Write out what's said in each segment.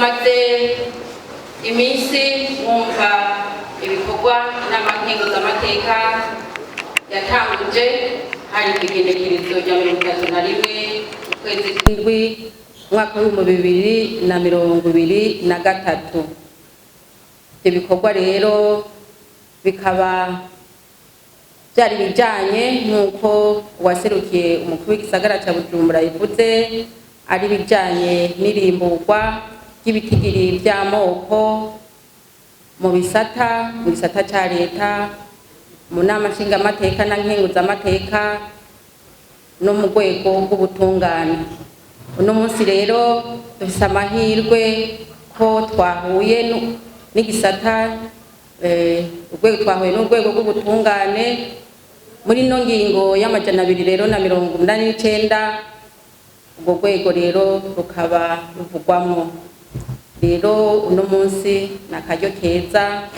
Mumaze iminsi mwumva ibikorwa inama nkenguzamateka yatanguje. Hari kw'igenekerezo rya 31 ukwezi kw'indwi, umwaka w'2023. Ibyo bikorwa rero bikaba byari bijanye nk'uko uwaserukiye umukuru w'igisagara ca Bujumbura yabivuze, ari bijanye n'irimburwa ry'ibitigiri vy'amoko mu gisata ca leta, mu nama nshingamateka na nkenguzamateka, no mu rwego rw'ubutungane. Uno munsi rero dufise amahirwe ko twahuye n'igisata, urwego twahuye n'urwego rw'ubutungane muri ino ngingo y'289. Rero urwo rwego rero rukaba ruvugwamwo. Rero uno munsi ni akaryo keza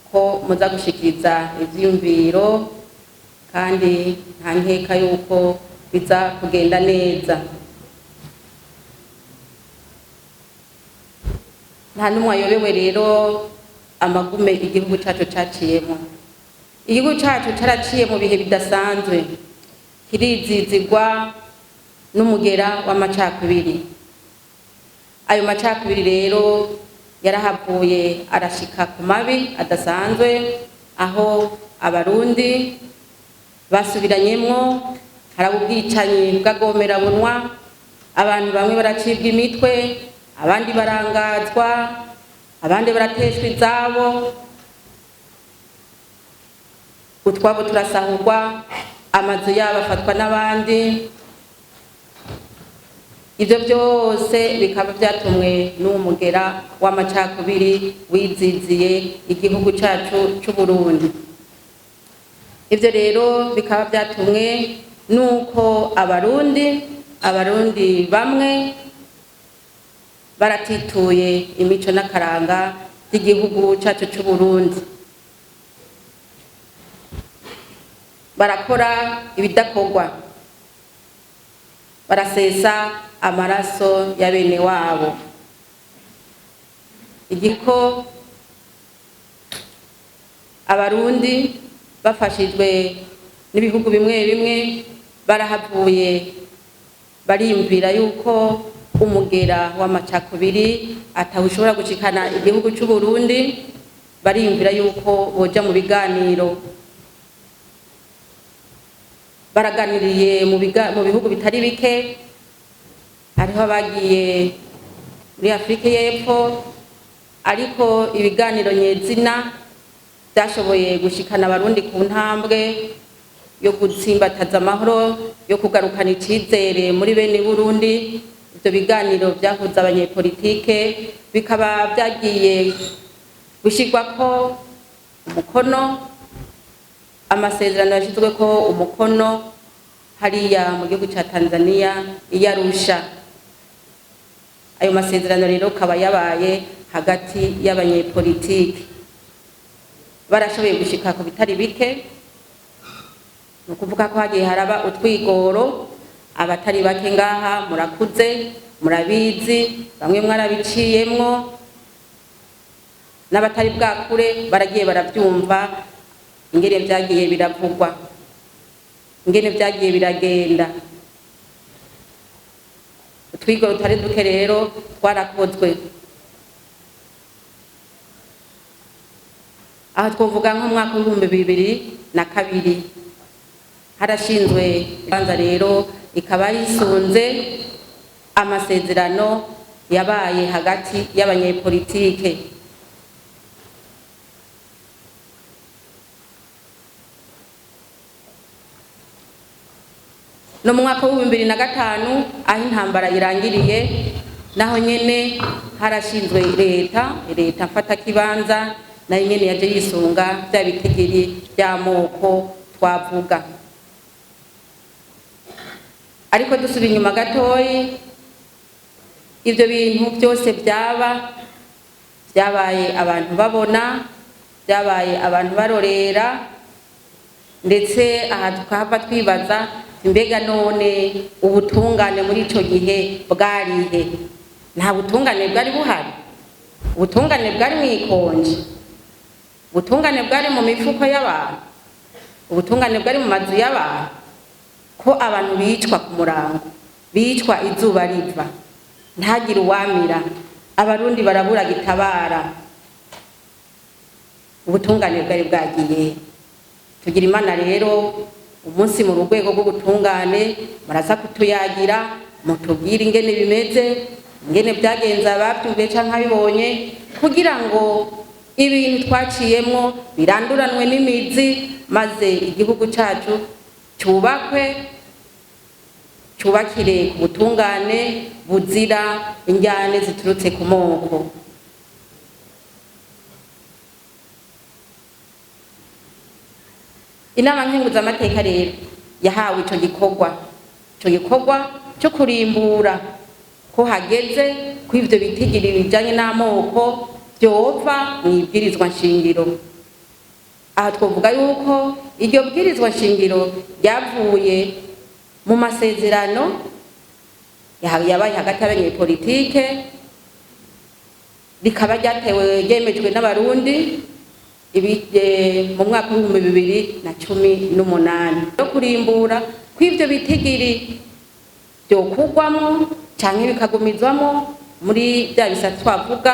ko muza gushikiriza ivyiyumviro, kandi nta nkeka yuko biza kugenda neza. Nta n'umwe ayobewe rero amagume igihugu cacu caciyemo. Igihugu cacu caraciye mu bihe bidasanzwe, kirizizigwa n'umugera w'amacakubiri. Ayo macakubiri rero yarahavuye arashika ku mabi adasanzwe, aho Abarundi basubiranyemwo, haraba ubwicanyi bw'agomerabunwa, abantu bamwe baracibwa imitwe, abandi barangazwa, abandi barateshwa izabo, utwabo turasahurwa, amazu yabo afatwa n'abandi. Ibyo byose bikaba byatumwe n'uwo mugera w'amacakubiri wiziziye igihugu cacu c'Uburundi. Ibyo rero bikaba byatumwe n'uko Abarundi bamwe baratituye imico n'akaranga by'igihugu cacu c'Uburundi, barakora ibidakorwa, barasesa amaraso ya bene wabo. Igiko Abarundi bafashijwe n'ibihugu bimwe bimwe barahavuye bariyumvira yuko umugera w'amacakubiri atawushobora gushikana igihugu c'Uburundi, bariyumvira yuko boja mu biganiro. Baraganiriye mu bihugu bitari bike, hariho abagiye muri Afurika y'Epfo, ariko ibiganiro nyezina byashoboye gushikana Abarundi ku ntambwe yo gutsimbataza amahoro, yo kugarukana icizere muri bene Burundi. Ivyo biganiro vyahuza abanyepolitike bikaba vyagiye gushirwako umukono, amasezerano yashizweko umukono hariya mu gihugu ca Tanzania, i Arusha. Ayo masezerano rero kaba yabaye hagati y'abanyepolitike, barashoboye gushika ku bitari bike. Ni ukuvuga ko hagiye haraba utwigoro. Abatari bake ngaha murakuze, murabizi, bamwe mwarabiciyemwo, n'abatari bwakure baragiye baravyumva ingene vyagiye biravugwa, ingene vyagiye biragenda. Utwigoro tutari duke rero twarakozwe. Aha twovuga nk'umwaka w'2002, harashinzwe ibanza rero ikaba yisunze amasezerano yabaye hagati y'abanyepolitike. No mu mwaka w'2005, aho intambara irangiriye, naho nyene harashinzwe leta mfatakibanza, nayo nyene yaje yisunga vya bitigiri vy'amoko twavuga. Ariko dusubiye inyuma gatoyi, ivyo bintu byose byaba byabaye abantu babona, byabaye abantu barorera. Ndetse aha tukahava twibaza: mbega none ubutungane muri ico gihe bwarihe? Nta butungane bwari buhari? Ubutungane bwari mw'ikonje, ubutungane bwari mu mifuko y'abantu, ubutungane bwari mu mazu y'abantu. Ko abantu bicwa ku murango, bicwa izuba riva, ntagire uwamira, Abarundi barabura gitabara, ubutungane bwari bwagiye? Tugira Imana rero, umunsi mu rwego rw'ubutungane muraza kutuyagira, mutubwire ingene bimeze, ingene byagenze, ababyumviye canke abibonye, kugira ngo ibintu twaciyemwo biranduranwe n'imizi, maze igihugu cacu cyubakwe, cyubakire ku butungane buzira injyane ziturutse ku moko. Inama nkenguzamateka rero yahawe ico gikorwa cyo kurimbura ko hageze ko ivyo bitigiri bijanye n'amoko vyova mw'ibwirizwa nshingiro. Aha twovuga yuko iryo bwirizwa nshingiro ryavuye mu masezerano yabaye hagati y'abanyepolitike, rikaba ryatewe ryemejwe n'Abarundi mu mwaka w'2018, yo kurimbura kw'ivyo bitigiri vyokugwamwo canke bikagumizwamwo muri bya bisata twavuga,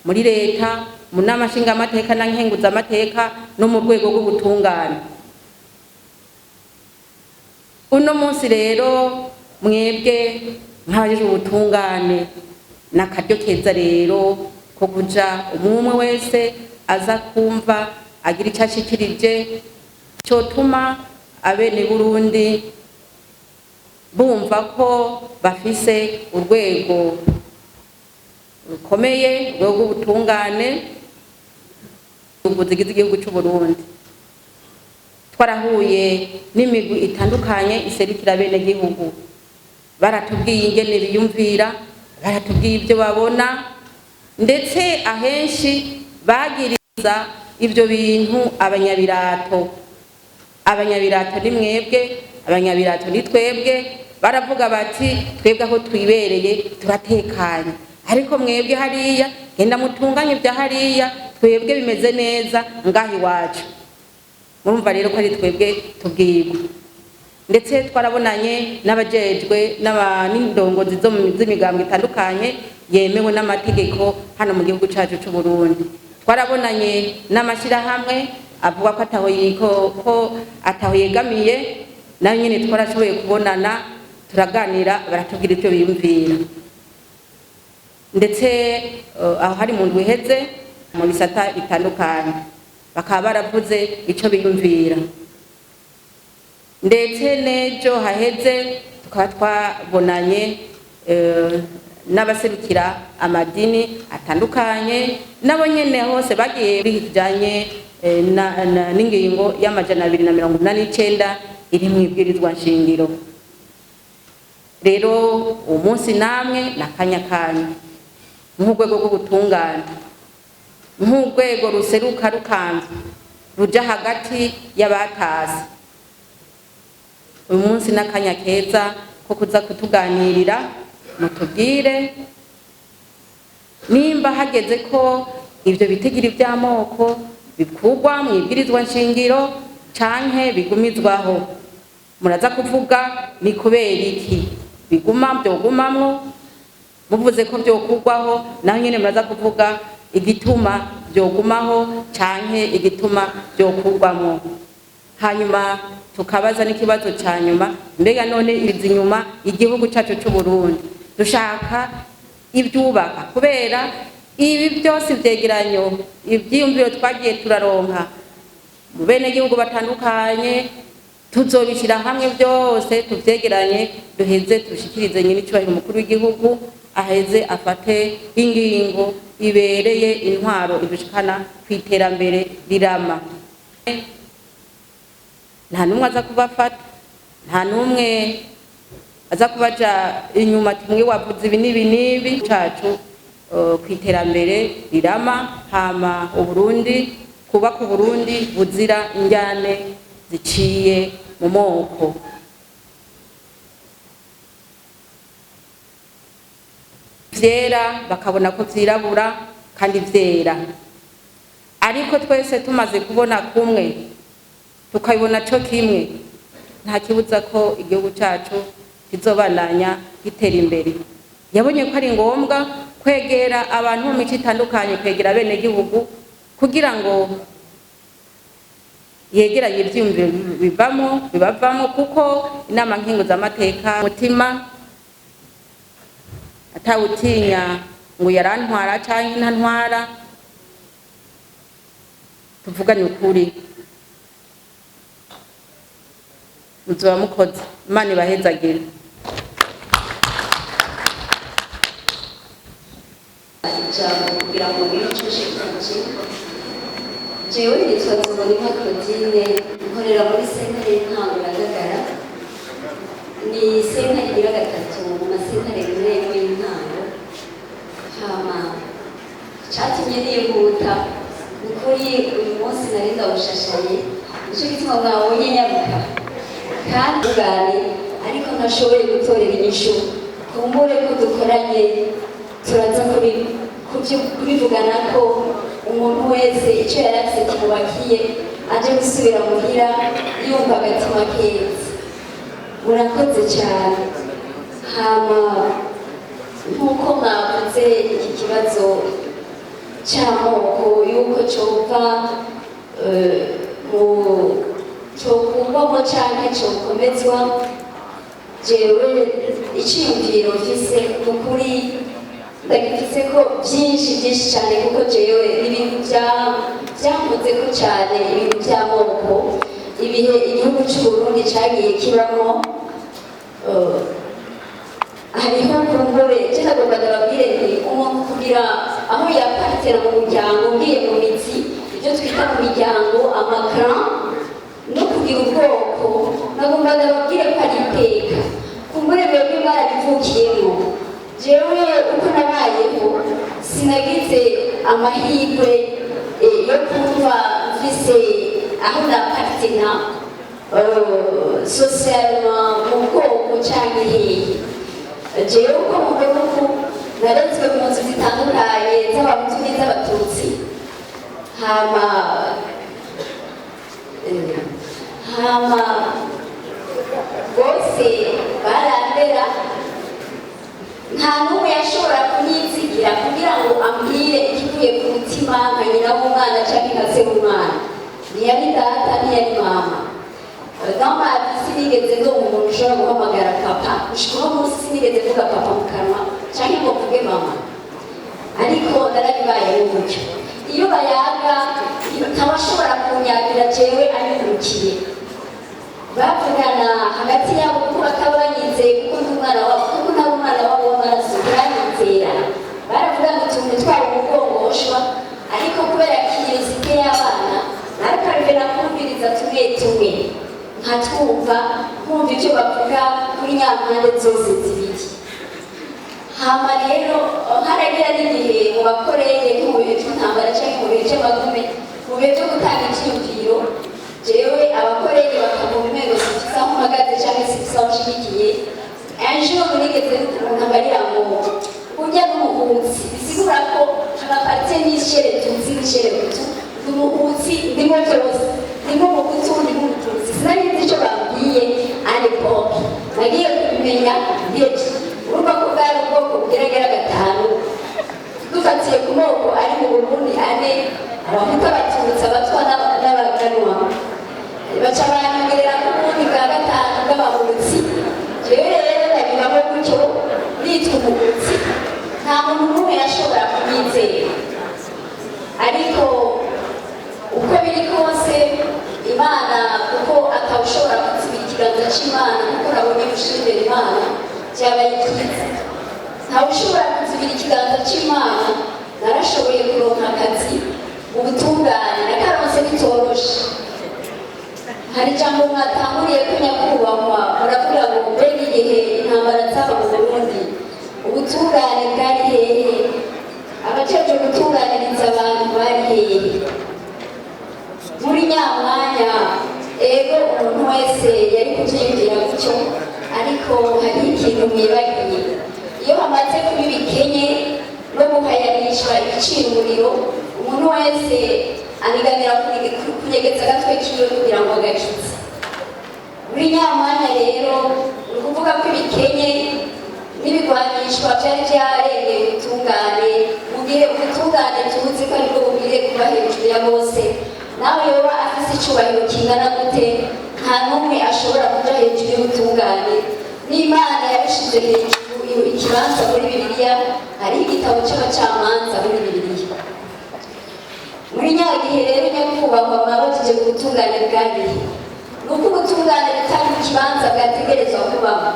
muri leta, mu nama nshingamateka na nkenguzamateka, no mu rwego rw'ubutungane. Uno munsi rero, mwebwe nk'abajejwe ubutungane, ni akaryo keza rero ko kuja umwe umwe wese aza kumva agira icyo ashikirije cotuma abene Burundi bumva ko bafise urwego rukomeye, urwego rw'ubutungane zigize igihugu c'u Burundi. Twarahuye n'imigwi itandukanye iserukira bene gihugu, baratubwiye ingene biyumvira, baratubwiye ibyo babona, ndetse ahenshi bagiriza ibyo bintu abanyabirato. Abanyabirato ni mwebwe, abanyabirato ni twebwe. Baravuga bati: "Twebwe aho twibereye turatekanye, ariko mwebwe hariya genda mutunganye ibya hariya, twebwe bimeze neza ngaho iwacu." Murumva rero ko ari twebwe tubwirwa. Ndetse twarabonanye n'abajejwe n'indongozi zo mu z'imigambwe itandukanye yemewe n'amategeko hano mu gihugu cacu c'u Burundi. Twarabonanye n'amashirahamwe avuga ko ataho yiko, ko ataho yegamiye, nayo nyene twarashoboye kubonana, turaganira, baratubwira ivyo biyumvira. Ndetse aho hari mu ndwi iheze, mu bisata bitandukanye bakaba baravuze ico biyumvira. Ndetse n'ejo haheze tukaba twabonanye n'abaserukira amadini atandukanye, nabo nyene hose bagiye bijanye n'ingingo y'289 iri mu ibwirizwa nshingiro. Rero uwo munsi namwe n'akanya kanyu nk'urwego rw'ubutungane, nk'urwego ruseruka rukamvye, ruja hagati y'abatasi, uyu munsi n'akanya keza ko kuza kutuganirira, mutubwire nimba hageze ko ivyo bitigiri vy'amoko bikurwa mu ibwirizwa nshingiro canke bigumizwaho. Muraza kuvuga ni kubera iki biguma, vyogumamwo. Muvuze ko vyokurwaho, naho nyene muraza kuvuga igituma vyogumaho canke igituma vyokurwamwo. Hanyuma tukabaza n'ikibazo ca nyuma: mbega none izi nyuma igihugu cacu c'u Burundi dushaka ivyubaka? Kubera ibi byose, ivyegeranyo, ivyiyumviro twagiye turaronka mu benegihugu batandukanye, tuzobishyira hamwe byose, tuvyegeranye, duheze tubishikirize nyine icubahiro umukuru w'igihugu, aheze afate ingingo ibereye, intwaro idushikana ku iterambere rirama. Nta n'umwe aza kubafata, nta n'umwe aza kubaja inyuma ati: "Mwe wavuze ibi n'ibi n'ibi." Cacu ku iterambere rirama, hama Uburundi, kubaka Uburundi buzira injyane ziciye mu moko. Ivyera bakabona ko vyirabura kandi vyera. Ariko twese tumaze kubona kumwe, tukabibona co kimwe, nta kibuza ko igihugu cacu kizobandanya gitera imbere. Yabonye ko ari ngombwa kwegera abantu mu mico itandukanye, kwegera abenegihugu kugira ngo yegeranye ivyiyumviro bivamo bibavamo, kuko inama nkenguzamateka mutima atawutinya ngo yarantwara canke ntantwara. Tuvuganye ukuri, muzoba mukoze. Imana ibahezagire. Ijambo kugira ngo ngire ico nshikirije. Jewe nitwa Nzobonimpa Claudine, nkorera muri sentare y'intango ya Ngagara. Ni sentare igira gatatu mu masentare y'inteko y'intango. Hama icatumye nihuta ni ukuri uyu munsi nari ndawushashaye, nico gituma mwabonye nyaruka kandi ubwari, ariko ntashoboye gutorera inyishu. Kumbure ko dukoranye turaza kubivugana ko umuntu wese icyo yari afise kimubakiye aje gusubira muhira yumva agatima keza. Murakoze cyane. Hama nk'uko mwavuze iki kibazo cy'amoko, yuko cova mu cokurwamo canke cokomezwa, jewe iciyumviro mfise ukuri ndagifise ko byinshi byinshi cyane, kuko jewe ibintu byankozeko cyane, ibintu by'amoko, ibihe igihugu cy'u Burundi cagiye kibamo. Hariho kumbure je nagomba ndababwire nti umuntu kugira aho yaparitera mu muryango, ugiye mu mizi, ibyo twita mu miryango ama clan, no kugira ubwoko, nagomba ndababwire ko ari iteka. Kumbure mwebwe mwarabivukiyemo, jewe uko nabayeho sinagize amahirwe yo kumva mfise aho napartena socialement mu bwoko canke hehe. Jewe uko mubona uku narezwe mu nzu zitandukanye z'Abahutu n'iz'Abatutsi. Hama bose barandera, nta n'umwe yashobora kunyizigira kugira ngo ambwire ikivuye ku mutima nka nyina w'umwana canke nka se w'umwana. Ntiyari data, ntiyari mama. Dans ma vie sinigeze ndumva umuntu ushobora guhamagara papa. Gushika uno munsi sinigeze mvuga papa mu kanwa canke ngo mvuge mama, ariko narabibayeho gutyo. Iyo bayaga ntawashobora kunyagira jewe anyugurukiye. Bavugana hagati yabo kuko bakaba banyizeye, kuko ndi umwana wabo, kuko ntari umwana wabo w'amaraso ntibanyizera. Baravuga ngo utuntu twabo umugongoshwa, ariko kubera curiosité y'abana narakarivena kumviriza tumwe tumwe, nkatwumva, nkumva ibyo bavuga kuri nyampande zose zibiri. Hama rero haragira n'igihe mu ba collègues, nko mu bihe by'intambara cyangwa mu bihe by'amagume, mu bihe byo gutanga icyiyumviro, jewe aba collègues bakavuga umengo sifise aho mpagaze cyangwa sifise aho nshigikiye. Un jour nigeze umuntu ambarira ngo urya n'umuhutsi, bisigura ko je m'appartiens ni chez les Tutsi ni chez les Hutus, ndi umuhutsi, ndimo byose, ndimo umuhutu, ndimo umututsi. Sinari nzi icyo bambwiye à l'époque, nagiye kubimenya ndebye. Urumva ko bwari ubwoko bugeragera gatanu dufatiye ku moko ari mu Burundi ane: Abahutu, Abatutsi, Abatwa n'Abaganwa. Baca banyongerera ku bundi bwa gatanu bw'Abahutsi. Jewe rero ndabibamo gutyo, nitwa umuhutsi. Nta muntu n'umwe yashobora kunyizera, ariko uko biri kose Imana, kuko atawushobora kuzibira ikiganza c'Imana, kuko nabonye gushimira Imana byabaye byiza, ntawushobora kuzibira ikiganza c'Imana. Narashoboye kuronka akazi mu butungane, nakaronse bitoroshe. Hari ijambo mwatanguriye ko, nyakubahwa, muravuga ngo mbega igihe intambara zaba mu Burundi ubutungane bwari hehe? Abajejwe gutunganiriza abantu bari hehe muri nyamwanya? Ego, umuntu wese yari kubyiyumvira gutyo, ariko hari ikintu mwibagiye. Iyo hamaze kuba ibikenye no guhayanishwa ibicira umuriro, umuntu wese aniganira kunyegeza agatwe kiwe kugira ngo agakize. Muri nyamwanya rero, ni ukuvuga ko ibikenye n'ibigwanishwa byari byarengeye ubutungane, mu gihe ubutungane tuzi ko aribwo bukwiriye kuba hejuru ya bose. Nawe yoba afise icubahiro kingana gute, nta n'umwe ashobora kuja hejuru y'ubutungane. N'Imana yabishize hejuru ikibanza muri Bibiliya. Hariho igitabo c'abacamanza muri Bibiliya. Muri nyagihe rero, nyakubahwa, mwabajije ku butungane bwabiri, ni uko ubutungane butari mu kibanza bwategerezwa kubamo,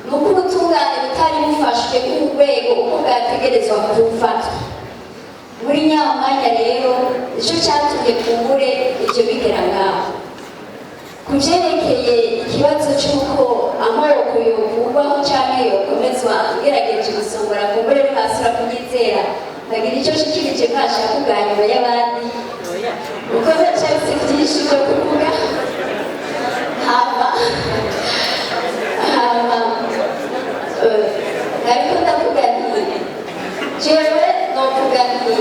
ni uko ubutungane butari bufashwe nk'urwego uko bwategerezwa kufatwa. Muri nyamwanya rero, nicyo cyatumye kumbure ibyo bigera ngaho. Ku byerekeye ikibazo cy'uko amoko yovugwaho cyangwa yokomezwa, ngerageje gusongora, kumbure ntibasura kunyizera, nkagira icyo nshikirije mwashaka ubwa nyuma y'abandi, kuko ndacyafite byinshi byo kuvuga. Hama ariko ndavuga nti jewe novuga nti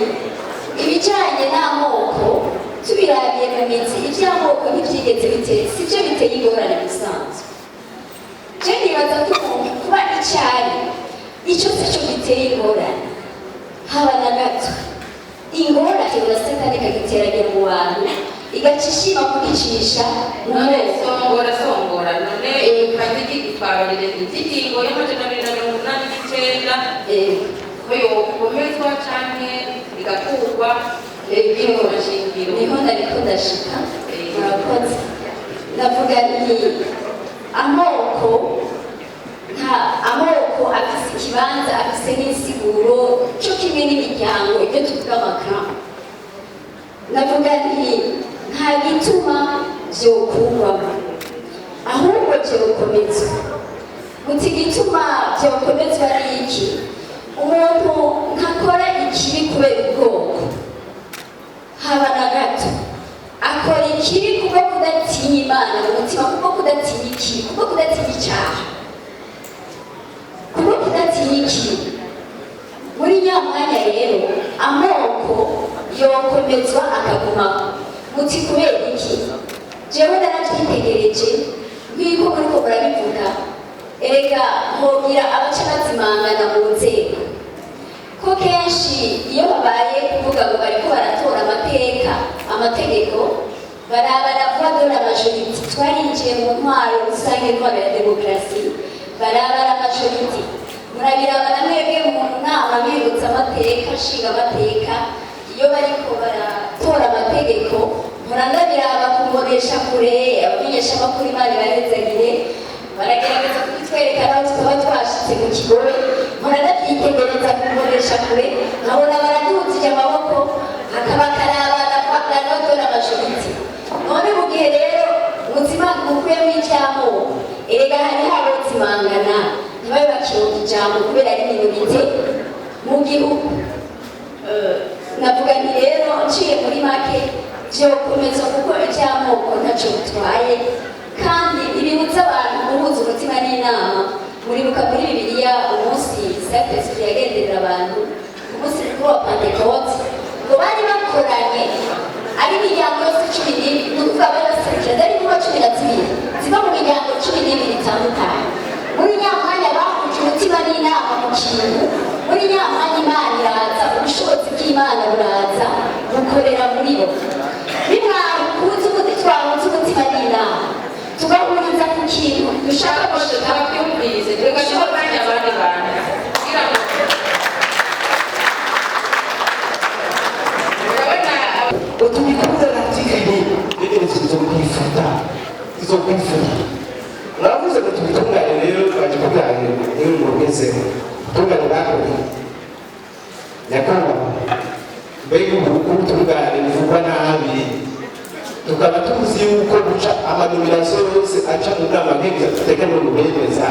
ibijyanye n'amoko, tubirabiye mu mizi, iby'amoko ntibyigeze biteye, si byo biteye ingorane musanzwe. Je nibaza ko umuntu kuba icyari, icyo si cyo giteye ingorane haba na gato. Ingorane na Satani ikagiteragira mu bantu, igaca ishima kugicisha mu None moko. Songora, songora. None fata twabarire ingingo y'289 ko yokomezwa canke igakurwa ibwirizwa shingiro. Niho nariko ndashika, murakoze. Ndavuga nti amoko, nta amoko afise ikibanza, afise n'insiguro, cyo kimwe n'imiryango, ibyo tuvuga ama clans. Ndavuga nti nta gituma vyokurwamo, ahubwo vyokomezwa. Muti igituma vyokomezwa ari iki? Umuntu ntakora ikibi kubera ubwoko haba na gato. Akora ikibi kubwo kudatinya Imana mu mutima, kubwo kudatinya ikibi, kubwo kudatinya icyaha, kubwo kudatinya ikibi. Muri nyamwanya rero, amoko yokomezwa akagumaho. Muti kubera iki? Jewe narabyitegereje nk'uko muriko murabivuga. Erega hogira abaca bazimangana mu nzego, ko kenshi iyo babaye kuvuga ngo bariko baratora amateka, amategeko, baraba la voix de la majorité. Twarinjiye mu ntwaro rusange, intwaro ya demokarasi, baraba la majorité. Murabiraba na mwebwe mu nama mwibutsa amateka, nshinga amateka, iyo bariko baratora amategeko, mpora ndabiraba kumbonesha kure. Abamenyeshamakuru, Imana ibarezagire, baragerageza kubitwereka naho tukaba twashitse mu kigobe. Mpora ndabyitegereza kumbonesha kure, nkabona baraduzije amaboko, hakaba karabana la voix de la majorité. None mu gihe rero ubuzima bukuyemo icy'amoko, erega hari habozimangana, ntibabe bakironka ijambo kubera ari minorité mu gihugu. Navuga nti rero, nciye muri make, vyokomeza kuko iby'amoko ntacyo bitwaye, kandi ntibibuza abantu guhuza umutima n'inama. Muribuka muri Bibiliya umunsi Saint-Esprit yagenderera abantu ku munsi mukuru wa Pantekote, ngo bari bakoranye ari imiryango yose 12, ni ukuvuga bari baserukira ari inkuba 12 ziva mu miryango 12 itandukanye. Muri nyamwanya bahuje umutima n'inama mu kintu. Muri nyamwanya Imana iraza, ubushobozi bw'Imana buraza bukorera muri bo. Bimwahuza umuti, twahuza umutima n'inama, tugahuriza ku kintu dushaka gushika. Ababyumvise, tugaca umwanya abandi bantu kugira ngo urabona. Tubikunda l'article tuzokwifuta, tuzokwifuta. Mwavuze ngo tubitunganye rero, twaje kuganira niyo mugezeho tungane bakoze. Nyakubahwa, mbega ubu ubutungane buvugwa nabi, tukaba tuzi yuko guca ama nominations yose aca mu nama nkenguzamateka no mu bemeza,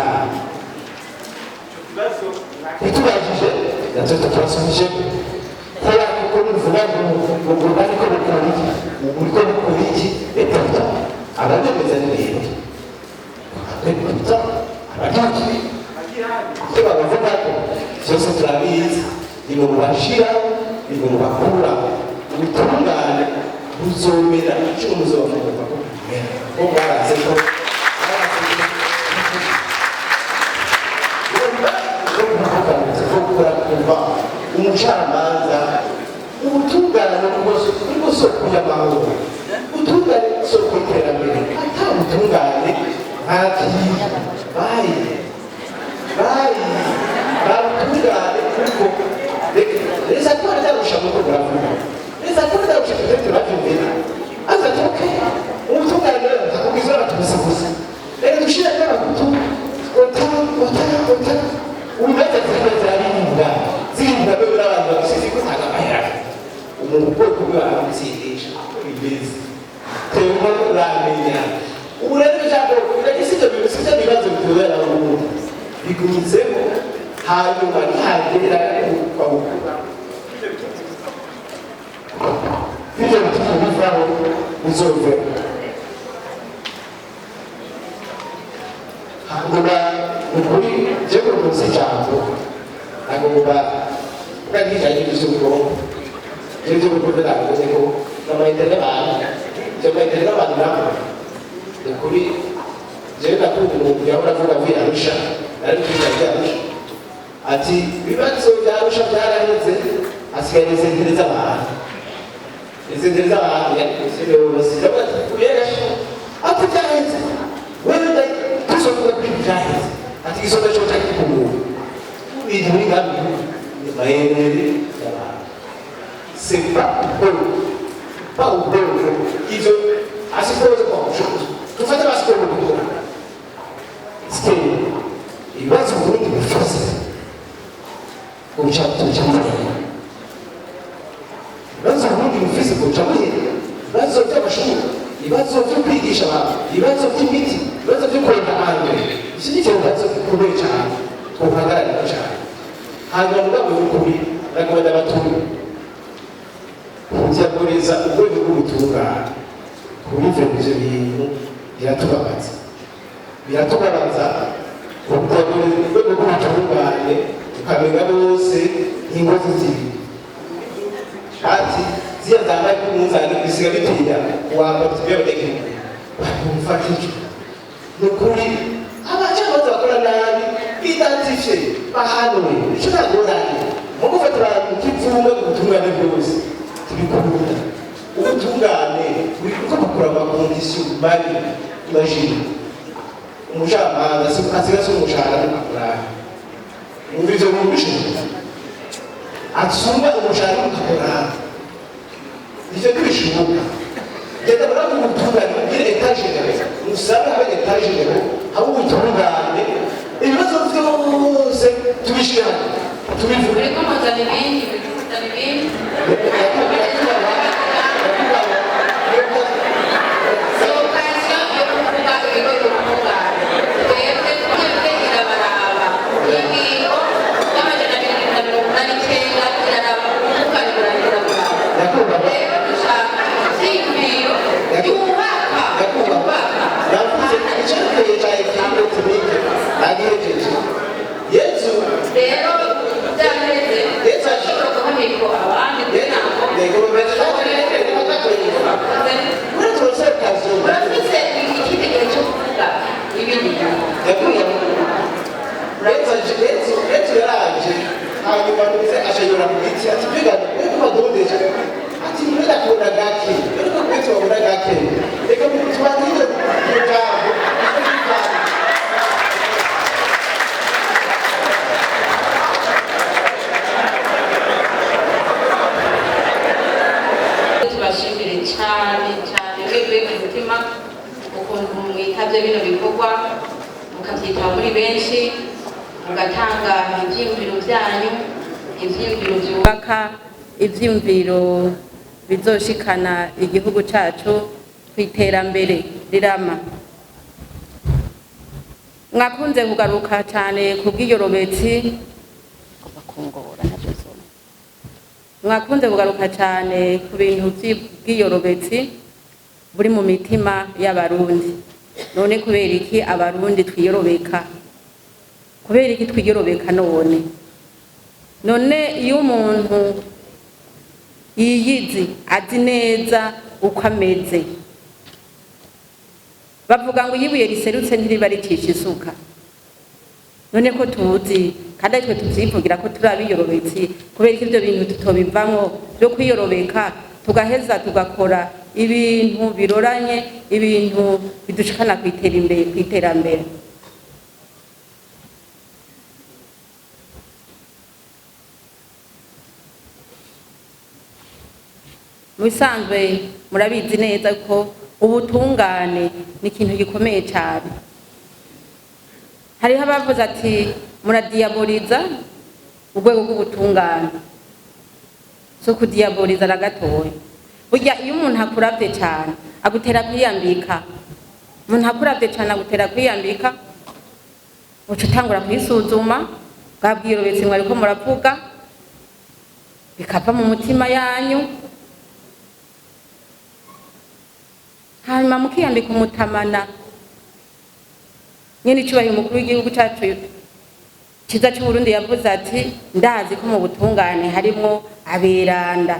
ntitubajije natwe tukabasubije kubera kuko bivuga ngo ngo bariko bukora iki, buriko bukora iki, et pourtant ababemeza ni leta, et pourtant abagiye icyo babavuga ko Byose turabizi, ni mu bashira, ni mu bakura. Ubutungane buzomera icyo muzomera ko bumera, ko mwaraze ko gukora kuva umucamanza. Ubutungane nibwo soko y'amahoro, ubutungane soko y'iterambere. Ata butungane, nta kintu. Bayi bayi, nta butungane, kuko les accords d'Arusha, muko muravuga les accords d'Arusha, peut-être bavyumvira aza ati: "OK, ubutungane akubwiza abatutsi gusa, reka dushire n'abahutu." Ota ota ota, ubibaza ziriko ziraribwa, ziribwa rero n'abantu bafise gutanga amahera. Umuntu ubwoko bwe baramutsindisha, bimeze tewe uramenya. Ubu rero ijambo biragise ivyo bintu, sivyo bibazo bitubera ubundi bigumizeho. Hanyuma nihagera kwawukura ivyo bituma bivaho, bizovera. Hanyuma ukuri je kuruhusa ijambo, agomba kuba nkijanye n'ivy'ubwonko. Ivyo by'ubwonko navuze ko n'amayintere y'abantu, ivyo mayintere y'abantu nabo ni ukuri. Jewe ndakunda umuntu yahora avuga avuye Arusha, nari kwiga Arusha, ati: "Ibibazo bya Arusha byaraheze, hasigaye les intérêts z'abantu, les intérêts z'abantu." Yose ndavuga ati: "Kubera ati byaheze, wewe tuzovuga kuri byaheze." Ati: "Igisoza cyo cyari kikungura ibintu biri ngaha mu gihugu ni mayintere y'abantu, c'est pas ubwoko, pas ubwoko." Ivyo asipose, bon, tufate basiporo gukora sikeli ibibazo Uburundi bufise, ubuca tuca buhera. Ibibazo Uburundi bufise buca buhera: ibibazo by'amashuri, ibibazo byo kwigisha abantu, ibibazo by'imiti, ibibazo byo kwenda hambere. Iki ni ikibazo gikomeye cyane twohagararira cyane. Hanyuma mugabo y'ukuri, nagomba ndabatumye kujya urwego rw'ubutungane kuri ivyo bintu. Biratubabaza, biratubabaza kujya urwego rw'ubutungane, ukamenga bose ingozi zibiri, ati ziriya zambaye ku munzani bisiga bitinya wamba by'abanyagihugu bakumfata. Icyo ni ukuri, abacamanza bakora nabi identifie, bahanwe, icyo nta ngorane. Mu gufata abantu k'imfungwa ku butungane bwose tubikunda. Ubutungane buri kuko bukora ama conditions mabi. Imagine umucamanza asigaye asa umushahara n'amafaranga, mwumva ivyo bintu bishoboka? Asumba umushahara n'amafaranga, ivyo ntibishoboka. Genda murabe ubutungane, mugire état général, musabe habe état général, habe ubutungane, ibibazo byose tubishire hamwe, tubivuge. Muriko muzana ibindi, muriko muzana ibindi. Occasion yo kuvuga ibigo by'ubutungane, twebwe twebwe irabaraba. Ingingo y'289 iraraba ubutungane, burangira buraba. Rero dushaka ivyiyumviro byubaka, byubaka. Navuze icyerekeye cya équilibre ethnique, nagihejeje. Yezu Rero byaheze, turashobora guha mikoro abandi kugira ngo urafise icyitegererezo cyo kuvuga ibindi bintu. Yezu yaraje, hanyuma ndetse ashayora ku giti, ati: "Mbega uriko badondeje?" Ati: "Mwe ndakubona gake, ariko kwe tubabona gake, reka tubandire mu jambo." Tubashimire cyane cyane mwebwe ku mutima ukuntu mwitabye bino bikorwa, mukabyitaba muri benshi, mugatanga ibyiyumviro byanyu, ibyiyumviro byubaka, ibyiyumviro bizoshikana igihugu cyacu ku iterambere rirama. Mwakunze kugaruka cyane ku bw'iyorobetsi kuva kungora nabyo nsoma. Mwakunze kugaruka cyane ku bintu by'ubwiyorobetsi buri mu mitima y'Abarundi. None kubera iki Abarundi twiyorobeka? Kubera iki twiyorobeka none? None iyo umuntu yiyizi, azi neza uko ameze, bavuga ngo iyo ibuye riserutse ntiriba ricisha isuka. None ko tuzi kandi aritwe tuvyivugira ko turi abiyorobetsi, kubera ko ivyo bintu tutobivamwo vyo kwiyorobeka, tugaheza tugakora ibintu biroranye, ibintu bidushikana kw'iterambere. Mu bisanzwe murabizi neza ko ubutungane ni ikintu gikomeye cyane. Hariho abavuze ati muradiyaboriza urwego rw'ubutungane. So kudiyaboriza na gatoya. Burya iyo umuntu akuravye cyane agutera kwiyambika, umuntu akuravye cyane agutera kwiyambika, uca utangura kwisuzuma bwa bwirobetse mwariko muravuga, bikava mu mutima yanyu, hanyuma mukiyambika umutamana. Nyene icubahiro umukuru w'igihugu cacu ciza c'Uburundi yavuze ati ndazi ko mu butungane harimwo aberanda.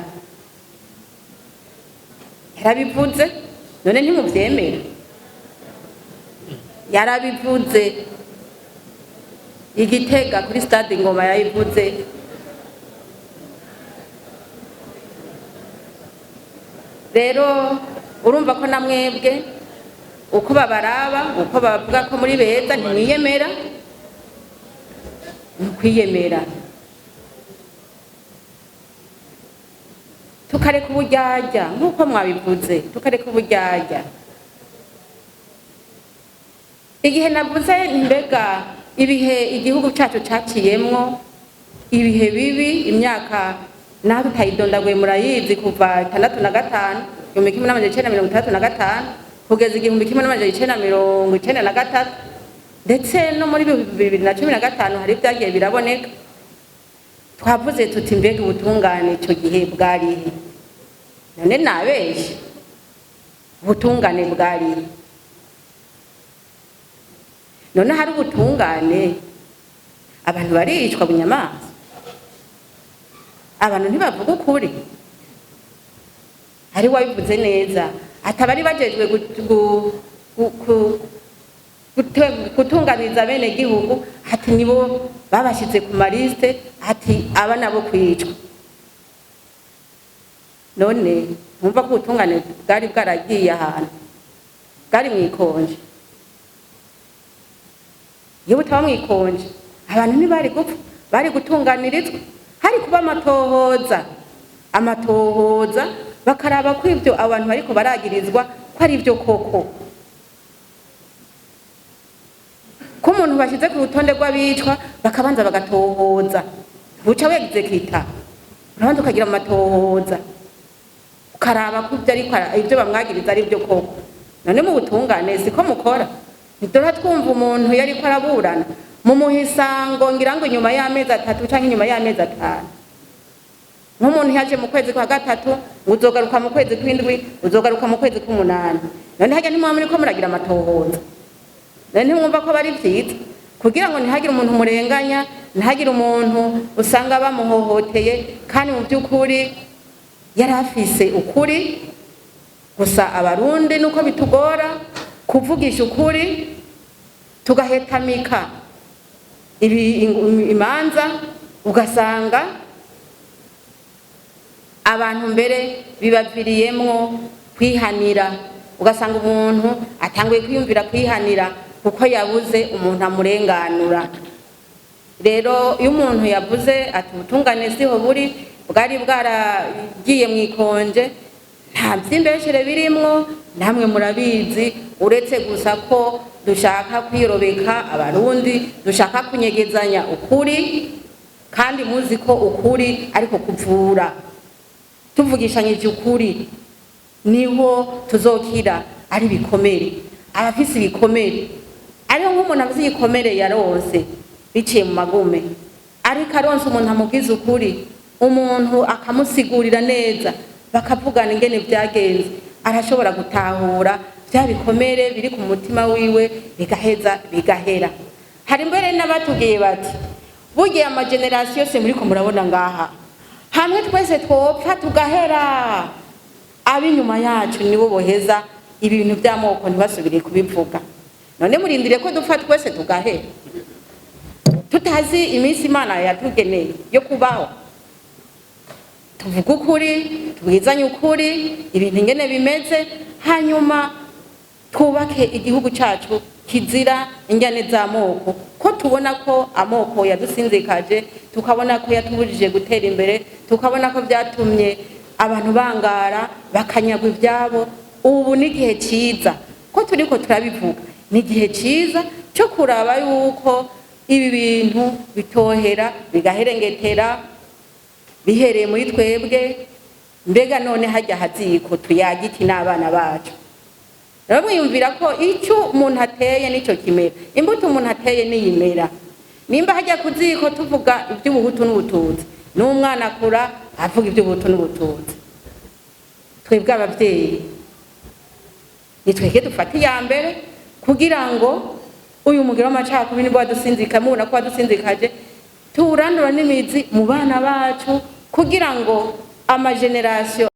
Yarabivuze, none ntimuvyemera? Yarabivuze Igitega kuri stade Ingoma, yarabivuze. Rero urumva ko namwebwe uko babaraba, uko bavuga ko muri beza, ntimwiyemera. Ni ukwiyemera, tukareka uburyarya nk'uko mwabivuze, tukareka uburyarya. Igihe navuze mbega ibihe igihugu cyacu caciyemwo, ibihe bibi, imyaka naho tutayidondaguye murayizi, kuva 65, 1965 kugeza 1993, ndetse no muri 2015 hari ibyagiye biraboneka. Twavuze tuti mbega ubutungane icyo gihe bwarihe? None nabeshe, ubutungane bwarihe? None hari ubutungane abantu baricwa bunyamaswa, abantu ntibavuga ukuri. Hari wabivuze neza atabari bajejwe gutunganiriza bene gihugu, ati nibo babashize ku maliste, ati aba nabo kwicwa. None mwumva ko ubutungane bwari bwaragiye ahantu bwari mwikonje. Iyo butaba mwikonje abantu ntibari gupfa, bari gutunganirizwa. Hari kuba amatohoza, amatohoza bakaraba ko ibyo abantu bariko baragirizwa ko ari byo koko, ko umuntu bashize ku rutonde rw'abicwa bakabanza bagatohoza. Buca wegizekita, urabanza ukagira amatohoza, ukaraba ko ibyo ariko ibyo bamwagiriza ari byo koko. None mu butungane siko mukora? Ntidora twumva umuntu yariko araburana mu muhisango, ngira ngo inyuma y'amezi 3 canke inyuma y'amezi 5. Nk'umuntu yaje mu kwezi kwa 3, ngo uzogaruka mu kwezi kw'indwi, uzogaruka mu kwezi k'umunani. None harya ntimwaba muriko muragira amatohoza? None ntimwumva ko bari vyiza kugira ngo ntihagire umuntu murenganya, ntihagire umuntu usanga bamuhohoteye kandi mu by'ukuri yari afise ukuri? Gusa abarundi nuko bitugora kuvugisha ukuri, tugahetamika ibi imanza, ugasanga abantu mbere bibaviriyemwo kwihanira, ugasanga umuntu atanguye kwiyumvira kwihanira kuko yabuze umuntu amurenganura. Rero iyo umuntu yavuze ati ubutungane siho buri, bwari bwaragiye mwikonje, nta vy'imbeshere birimwo, namwe murabizi, uretse gusa ko dushaka kwirobeka abarundi, dushaka kunyegezanya ukuri, kandi muzi ko ukuri ariko kuvura. Tuvugishanyije ukuri niho tuzokira ari bikomere. Abafise ibikomere, ariho nk'umuntu afise igikomere yaronse biciye mu magume, ariko aronse umuntu amubwiza ukuri, umuntu akamusigurira neza, bakavugana ingene vyagenze, arashobora gutahura vya bikomere biri ku mutima wiwe, bigaheza bigahera. Hari mbere n'abatubwiye bati Burya ama générations yose muriko murabona ngaha, hamwe twese twopfa tugahera, ab'inyuma yacu nibo boheza ibintu by'amoko, ntibasubire kubivuga. None murindire ko dupfa twese tugahera, tutazi iminsi Imana yatugeneye yo kubaho? Tuvuge ukuri, tubwizanye ukuri, ibintu ingene bimeze, hanyuma twubake igihugu cyacu kizira injyane z'amoko. Ko tubona ko amoko yadusinzikaje, tukabona ko yatubujije gutera imbere, tukabona ko byatumye abantu bangara, bakanyagwa ibyabo. Ubu ni igihe cyiza ko turiko turabivuga, ni igihe cyiza cyo kuraba yuko ibi bintu bitohera bigaherengetera, bihereye muri twebwe. Mbega none hajya haziko tuyaga iki n'abana bacu? Rero mwiyumvira ko icyo umuntu ateye nicyo kimera, imbuto umuntu ateye niyimera. Nimba hajya ku ziko tuvuga iby'ubuhutu n'ubututsi, n'umwana akura avuga iby'ubuhutu n'ubututsi. Twebwe ababyeyi ni twebwe dufata iya mbere kugira ngo uyu mugero w'amacakubiri nibwo wadusinzika, mubona ko wadusinzikaje, tuwurandura n'imizi mu bana bacu kugira ngo ama générations.